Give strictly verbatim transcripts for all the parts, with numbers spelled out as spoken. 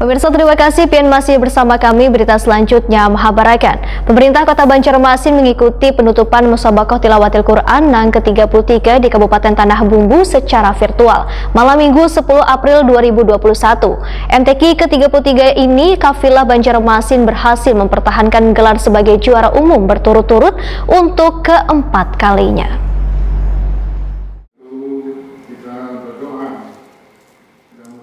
Pemirsa, terima kasih pian masih bersama kami. Berita selanjutnya mahabarakan. Pemerintah Kota Banjarmasin mengikuti penutupan Musabakoh Tilawatil Quran nang ketiga puluh tiga di Kabupaten Tanah Bumbu secara virtual malam Minggu sepuluh April dua ribu dua puluh satu. M T Q ketiga puluh tiga ini, kafilah Banjarmasin berhasil mempertahankan gelar sebagai juara umum berturut-turut untuk keempat kalinya.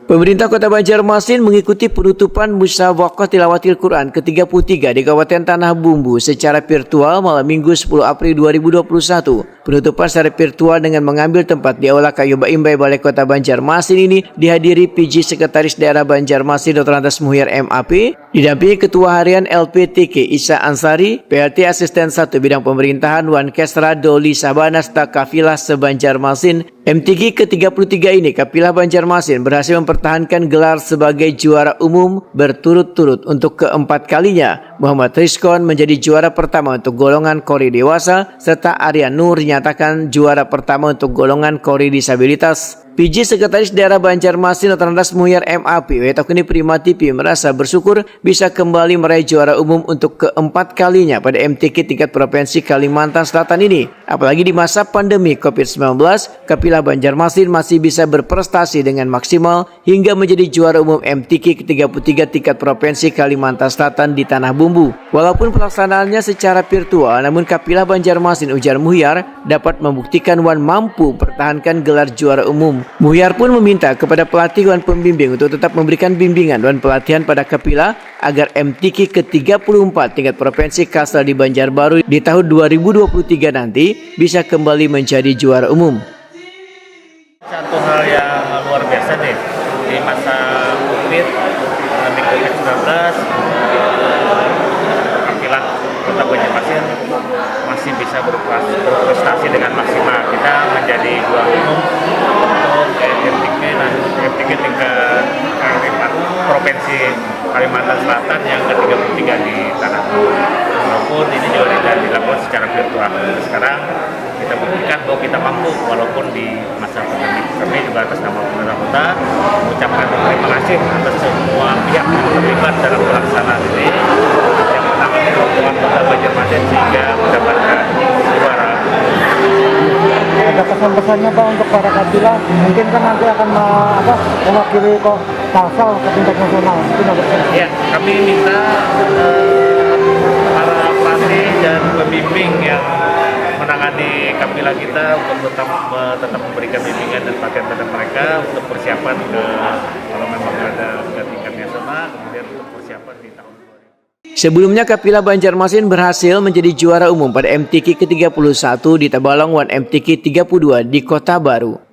Pemerintah Kota Banjarmasin mengikuti penutupan Musabaqah Tilawatil Quran ketiga puluh tiga di Kabupaten Tanah Bumbu secara virtual malam Minggu sepuluh April dua ribu dua puluh satu. Penutupan secara virtual dengan mengambil tempat di Aula Kayu Baimbai Balai Kota Banjarmasin ini dihadiri P J Sekretaris Daerah Banjarmasin Doktor Lantas Muhyar M A P, didampingi Ketua Harian L P T K Isa Ansari, P L T Asisten satu Bidang Pemerintahan Wan Kesra Doli Sabana serta kafilah se-Banjarmasin. M T Q ketiga puluh tiga ini, kafilah Banjarmasin berhasil mempertahankan gelar sebagai juara umum berturut-turut untuk keempat kalinya. Muhammad Rizkon menjadi juara pertama untuk golongan kori dewasa, serta Arya Nur dinyatakan juara pertama untuk golongan kori disabilitas. P J Sekretaris Daerah Banjarmasin Doktor Lantas Muhyar M A P, W T K ini Prima T V merasa bersyukur bisa kembali meraih juara umum untuk keempat kalinya pada M T Q tingkat Provinsi Kalimantan Selatan ini. Apalagi di masa pandemi covid sembilan belas, kafilah Banjarmasin masih bisa berprestasi dengan maksimal hingga menjadi juara umum M T Q ketiga puluh tiga tingkat Provinsi Kalimantan Selatan di Tanah Bumbu. Walaupun pelaksanaannya secara virtual, namun kafilah Banjarmasin, ujar Muhyar, dapat membuktikan wan mampu mempertahankan gelar juara umum. Muhyar pun meminta kepada pelatih wan pembimbing untuk tetap memberikan bimbingan wan pelatihan pada kafilah agar M T Q ketiga puluh empat tingkat Provinsi Kalsel di Banjarbaru di tahun dua ribu dua puluh tiga nanti bisa kembali menjadi juara umum. Satu hal yang luar biasa nih, di masa covid, pandemi covid sembilan belas, kafilah Kota Banjarmasin masih bisa berprestasi dengan maksimal. Kita menjadi juara umum untuk M T Q, nah, M T Q tingkat Kalimantan, Provinsi Kalimantan Selatan yang ketiga puluh tiga di tanah. Walaupun ini juga tidak dilakukan secara virtual. Sekarang kita buktikan bahwa kita mampu walaupun di masa pandemi. Kami juga atas nama pemerintah kota mengucapkan terima kasih atas semua pihak yang terlibat dalam pelaksanaan ini. Yang pertama, ketua kota Banjarmasin sehingga mendapatkan juara. Ada pesan-pesannya, Pak, untuk para kafilah? Mungkin kan nanti akan me- apa, mewakili kok Kalsel ke tingkat nasional. Mungkin ada pesan. Ya, kami minta eh, para pelatih dan pembimbing yang menangani kafilah kita untuk tetap tetap memberikan bimbingan dan pelatihan kepada mereka untuk persiapan ke, kalau memang ada ke tingkat nasional, kemudian untuk persiapan di tahun dua ribu. Sebelumnya, kafilah Banjarmasin berhasil menjadi juara umum pada M T Q ketiga puluh satu di Tabalong wan M T Q tiga puluh dua di Kota Baru.